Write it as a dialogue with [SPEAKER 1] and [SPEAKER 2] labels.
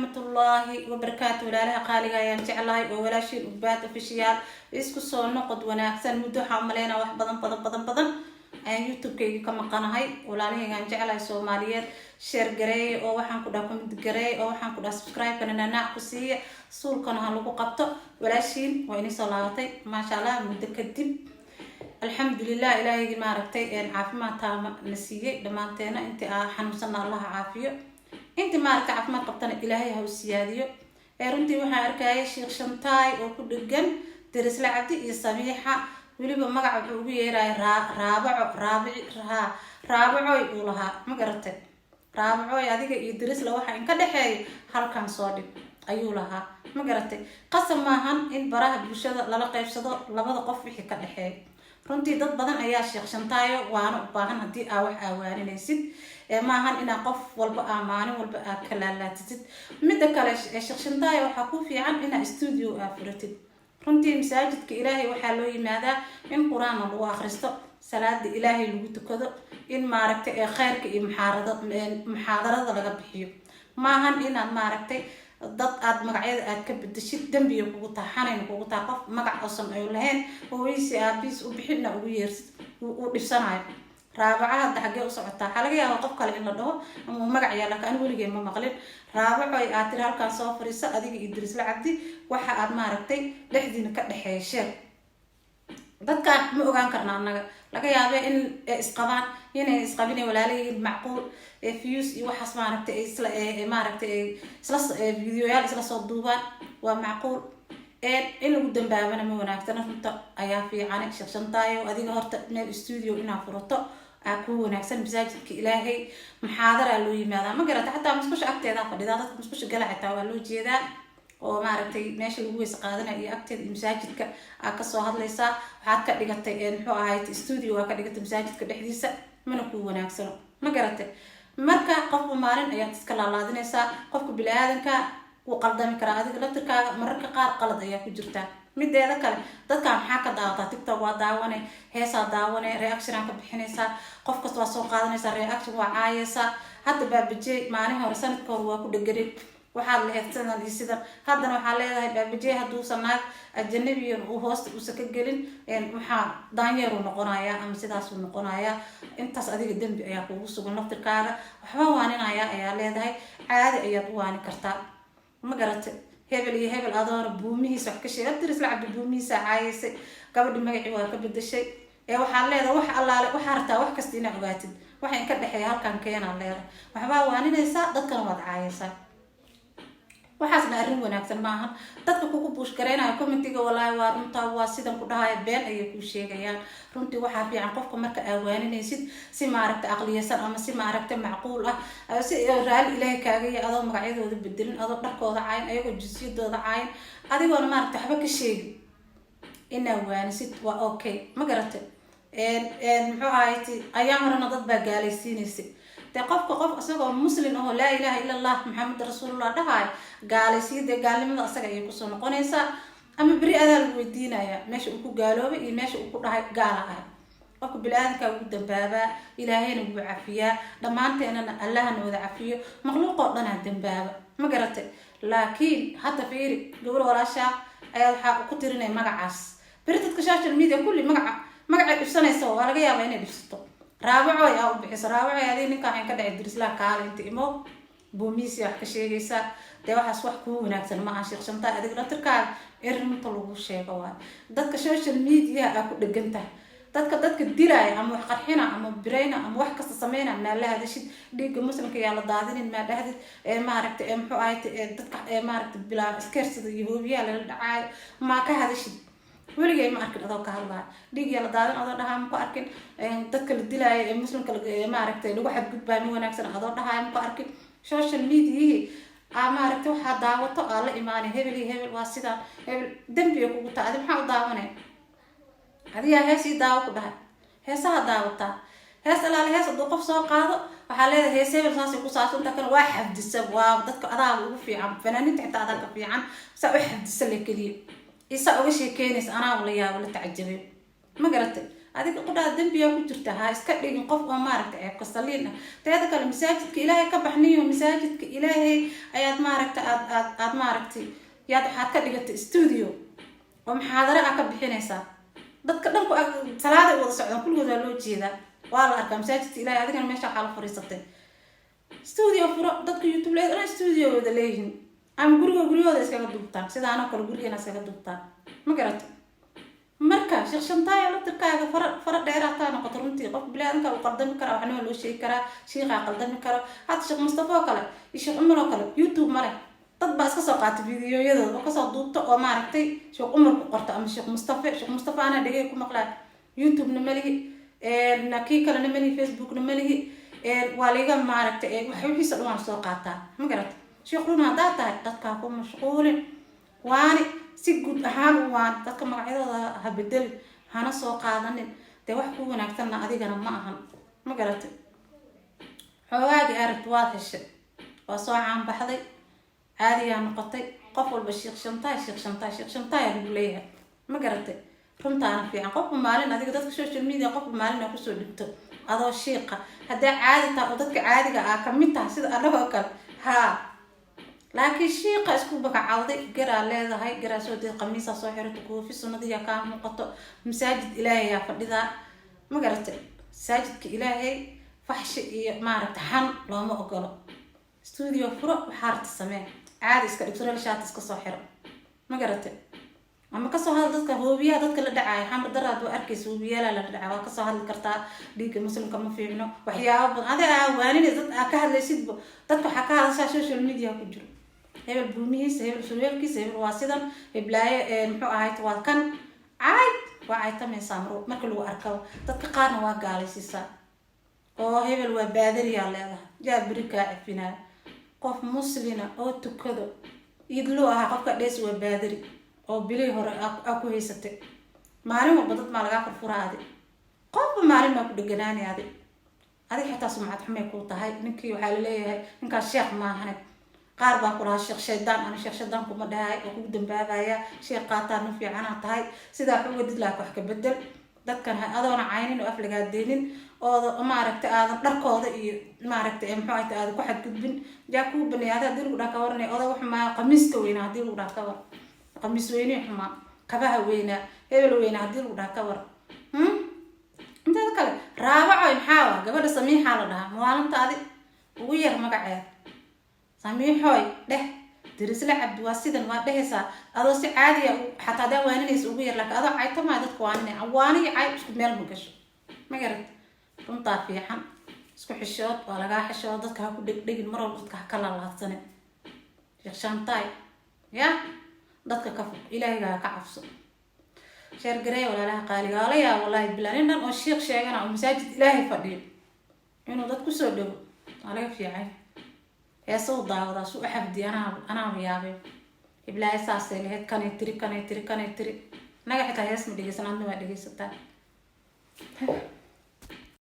[SPEAKER 1] Waraxmatullaahi wabarakaatu. Walaalaha qaaliga ayaan jeclahay oo walaashiin Ugbaad Official, isku soo noqod wanaagsan. Muddo waxaa umaleynaa wax badan badan badan badan ayaan YouTube-kayga ka maqanahay. Walaalahaygaan jeclahay Soomaaliyeed, share gareeya oo waxaan ku dhaha comment gareeya oo waxaan ku dhaha subscribe-kana nanaac ku siiya, suulkana ha lagu qabto. Walaashiin waa inay soo laabatay, maasha Allah, muddo kadib. Alxamdulilah, ilaahaygi maaragtay caafimaad taama na siiyey dhammaanteena. Intii aa xanuunsanna Allaha caafiyo, intii maaragtay caafimaad qabtana Ilaahay ha u siyaadiyo. Ee runtii waxaan arkayay Sheekh Shantaay oo ku dhegan Dirisle Cabdi iyo Samiixa. Weliba magaca wuxuu ugu yeeraya Raabaco, Raabici, Raabacoy uu lahaa. Ma garatay? Raabacoy, adiga iyo Dirisle waxa inka dhexeeya halkan soo dhig ayuu lahaa. Ma garatay? Qasab maahan in baraha bulshada lala qeybsado labada qof wixii ka dhexeeya. Runtii dad badan ayaa Sheekh Shantaayo waana u baahan. Haddii aa wax aawaaninaysid, maahan inaa qof walba aa maalin walba aa ka laalaatitid. Midda kale, Sheekh Shantaayo, waxaa ku fiican inaa studio aa furatid. Runtii masaajidka Ilaahay waxaa loo yimaadaa in Qur-aanna lagu akhristo, salaada Ilaahay lagu tukado, in maaragtay ee kheyrka iyo muxaarada muxaadarada laga bixiyo. Maahan inaad maaragtay dad aad magacyada aad ka bedeshid. Dembiga kugu taha, xanayna kugu taha. Qof magac oosan ay lahayn, hooyisi aabiis u bixinna ugu yeersid, uu dhibsanayo. Raabaca hadda xaggee u socotaa? Waxaa laga yaabaa qof kale in la dhaho ama uu magac yaa, laakiin ani weligay ma maqlin. Raabacoy aad tiri, halkaan soo fariiso adiga iyo Dirisle Cabdi, waxa aad maaragtay dhexdiina ka dhexeeya sheeg. Dadkaan ma ogaan karna annaga. Laga yaabee in isqabaan, inay isqabin, walaalayihiin, macquul views iyo waxaas maaragtay isla maaragtay isla videoyaal isla soo duubaan, waa macquul. In lagu dambaabana ma wanaagsana, runta ayaa fiican. Sheekh Shantaayo, adiga horta meel studio inaa furato aa kuu wanaagsan. Masaajidka Ilaahay muxaadaraa loo yimaadaa, ma garata? Xataa musqusha agteedaa fadhidaa, dadka musqusha gala xitaa waa loo jeedaa, oo maaragtay meesha lagu weyse qaadanaya iyo agteeda iyo masaajidka aa kasoo hadlaysaa. Waxaad ka dhigatay, muxuu ahayd, studio waa ka dhigatay masaajidka dhexdiisa, mana kuu wanaagsano, ma garatay? Marka qofba maalin ayaad iska laalaadinaysaa. Qofka bini-aadanka wuu qaldami karaa, adiga laftirkaaga mararka qaar qalad ayaa ku jirtaa. Mideeda kale, dadka maxaa ka daawataa? TikTok waa daawane, heesaa daawane, reactionaa ka bixinaysaa, qof kasta waa soo qaadanaysaa, reaction waa caayaysaa. Hadda Baabajey maalin hore, sanadka hore waa ku dheganay, waxaad lahayd sidan iyo sidan. Haddana waxaa leedahay Baabajey hadduusan naag ajanabiyan uu hoosta uusan ka gelin, waxaa daanyeeruu noqonayaa ama sidaasuu noqonayaa. Intaas adiga dembi ayaa kugu sugan laftirkaaga. Waxba waaninaya ayaa leedahay, caadi ayaad u waani kartaa, ma garatay? Hebel iyo hebel adoona buumihiisa wax ka sheegay, Dirisla Cabdi buumihiisa caayaysay, gabadhi magacii waa ka bedeshay. Ee waxaad leedahay wax allaale waxaa rabtaa wax kasta inaa ogaatid, waxa in ka dhexeeya halkan keenaad leedahay. Waxbaa waaninaysaa, dadkana waad caayaysaa. Waxaasna arrin wanaagsan maahan. Dadka kugu push gareynayo commentiga, "Walaahi waa runtaa, waa sidan," ku dhahaya, been ayay kuu sheegayaan. Runtii waxaa fiican qofka marka aa waaninaysid si maaragta aqliyeysan ama si maaragta macquul ah, si raali Ilaahay kaagaya, adoo magacyadooda bedelin, adoo dharkooda caayin, ayagoo jinsiyadooda caayin, adigoona maaragta waxba ka sheegin inaa waanisid waa okay, ma garatay? Muxuu ahayti, ayaan horena dad baa gaalaysiinaysay. Dee qofka qof isagoo muslim ahoo "Laa ilaaha illa Allah, Maxamed rasuulullah" dhahaay gaalaysiiya, dee gaalnimada asaga ayay kusoo noqonaysaa, ama beri adaa lagu weydiinaya meesha uu ku gaaloobay iyo meesha uu ku dhahay gaala ah. Qofka bini-aadankaa wuu dambaabaa, Ilaahayna wuu cafiyaa. Dhammaanteenana Allahana wada cafiyo, makhluuqoo dhanaa dambaaba, ma garatay? Laakiin hadda fiiri, gabar walaashaa ayaa waxaa ku tirinaya magacaas. Beri dadka social media kulli magaca magacay dhibsanaysa, waa laga yaabaa inay dhibsato. Raabacoy aa u bixiso, Raabacoy, adiga ninka waxaan ka dhacay Dirislaa, kaale inta imo buumiisi wax ka sheegaysaa. Dee waxaas wax kuu wanaagsan ma aha, Sheekh Shantaa. Adiga laftirkaaga in runta lagu sheego waayo. Dadka social media aa ku dhegan tahay, dadka dilaaya ama wax qarxina ama birayna ama wax kasta sameyna, maa la hadashid? Dhiigga muslimka yaa la daadinin maa dhahdid? Ee maaragta ee muxuu ahayd, ee dadka ee maaragta bilaa iskeersada iyo hoobiyaha lala dhacaayo maa ka hadashid? Weligay ma arkin adoo ka hadlaayo dhiig yaa la daadin adoo dhahaa, ma ku arkin. Dadka la dilaayo ee muslimka maaragtay lagu xadgudbaayo ma wanaagsan adoo dhahaayo, ma ku arkin. Social mediahii aa maaragtay waxaa daawato aa la imaanay, hebel iyo hebel waa sidaan, hebel dembiga kugu taa. Adi maxaa u daawanay? Adigaa heesii daawo ku dhahay, heesaha daawataa, hees alaale hees hadduu qof soo qaado waxaa leedahay hees hebel saasay ku saabsanta kan. Waa xafdisa, waa dadka adaaba ugu fiican, fanaaniinta xitaa adaa ka fiican. Saa u xafdisa le keliya isaa uga sheekeynaysa, anaaba la yaabo, la tacajabiyo, ma garatay? Adiga qudhaa dembiyaa ku jirta. Ha iska dhigin qof oo maaragta ceebka saliin ah. Teeda kale, masaajidka Ilaahay ka baxniyo. Masaajidka Ilaahay ayaad maaragta aad maaragtay yaad waxaad ka dhigatay studio oo muxaadaro ah ka bixinaysaa. Dadka dhanku salaaday wada socdaan, kulligood waa loo jeedaa, waa la arkaa masaajidka Ilahay. Adigana meesha waxaa la fariisatay studio furo. Dadka YouTube leed dhan studio wada leeyihiin ama guriga guryahooda iskaga duubtaan, sida anoo kale gurigeena iskaga duubtaan, ma garato? Marka Sheekh Shantaaya, laftirkaaga fara fara dheeraataa noqoto. Runtii qof biniaadanka uu qaldami karaa, waxna waa loo sheegi karaa, shiiqaa qaldami karo. Hadda Sheekh Mustafa oo kale iyo Sheekh Cumar oo kale YouTube male. Dad baa iska soo qaatay videoyadooda oo kasoo duubta oo maaragtay Sheekh Cumar ku qorta ama Sheekh Mustafa. Sheekh Mustafa anaa dhegey ku maqlaa. YouTube-na malihi, kii kalena malihi, Facebookna malihi. Waa liga maaragtay wixiisa dhan waan soo qaataa, ma garata? Sheekh, run haddaa tahay, dadkaa ku mashquulin. Waani si guud ahaan u waan dadka, magacyadooda ha bedelin, hana soo qaadanin. Dee wax ku wanaagsanna adigana ma ahan, ma garatay? Xoogaagii aragti waad heshay, waa soo caanbaxday, caadiyaa noqotay. Qof walba Sheekh Shantaay, Sheekh Shantaay, Sheekh Shantaay lagu leeyahay, ma garatay? Runtaana fiican. Qofba maalin adiga dadka social media qofba maalin aa kusoo dhigto adoo shiiqa. Haddaa caadi tahay oo dadka caadiga ah kamid tahay sida anagoo kale, haa, laakiin shiiqa isku magacawday, garaa leedahay, garaa soo deed, qamiisaa soo xirato, koofi sunnadiyaa kaa muuqato, masaajid Ilaahayaa fadhidaa, ma garatay? Masaajidka Ilaahay faxshi iyo maaragta xan looma ogolo. Studio furo, waxaa rabta samee, caadi iska dhig, sureel shaati iska soo xiro, ma garatay? Ama kasoo hadal dadka hoobiyaha dadka la dhacaayo. Xamar daraad waa arkaysa, hoobiyaala la dhacay. Waa kasoo hadli kartaa. Dhiigga muslimka ma fiicno, waxyaabo badan adiga aa waaninaysa. Dad aa ka hadlaysidba, dadka waxaa ka hadashaa social media ku jiro: hebel buumihiisa, hebel surweelkiisa, hebel waa sidan, heblaaye muxuu ahayd, waa kan caay, waa caytamaysaa. Mar marka lagu arkabo dadka qaarna waa gaalaysiisaa oo hebel waa baadariyaa leedahay. Yaa beri kaa cafinaayo? Qof muslina oo tukado idloo ahaa qofka dhees waa baadari oo bilihii hore aa ku haysatay. Maalin walba dad maa lagaa furfuraa adi? Qofba maalin maa ku dheganaanay adi? Adig xitaa sumcad xumay kuu tahay. Ninkii waxaa laleeyahay ninkaas sheekh maahane. Qaar baa ku lahaa Sheekh Shaydaan. Ana Sheekh Shaydaan kuma dhahay oo kugu dambaabaya. Sheekh qaataa nin fiicanaa tahay, sidaa wax uga did laha. Wax ka bedel dadkan adoona caynin oo af lagaadeenin ooda maaragtay aadan dharkooda iyo maaragtay muxuu ahayta aadan ku xadgudbin. Yaa kuu baneeyay adi? Hadii lagu dhaha ka waranay oday wax xumaa, qamiiska weynaa hadii lagu dhaha ka war, qamiis weyne xumaa, kabaha weynaa, hebel weynaa hadii lagu dhaha ka war. Inteeda kale, Raabacoy maxaa waa? Gabadha Samiixaa la dhahaa maalinta adi ugu yar magaceeda Samiixooy dheh. Dirisle Cabdi waa sidan waa dhehaysaa adoo si caadiya, xataa hadaa waaninaysa ugu yar, laakiin adoo caytamaayo dadka waaninay. Waaniyo cay isku meel ma gasho, ma garat? Runtaa fiican. Isku xishood, waa lagaa xishood. Dadka ha ku dhegdhegin mar walba, dadka ha ka laalaadsanin. Sheekh Shantaay ya dadka ka fog, Ilaahayga ha ka cabso. Share gareey, walaalaha qaaliga. Waa la yaaba wallahi bilaa, nin dhan oo shiikh sheegana oo masaajid Ilaahay fadhiyo inuu dad kusoo dhego waa laga fiicay. Heese u daawadaa su u xafdiy, anaaba yaabay. Iblaahay saasay lahayd, kanay tiri, kanay tiri, kanay tiri. Naga xitaa hees ma dhegeysan, adna waa dhegeysataa.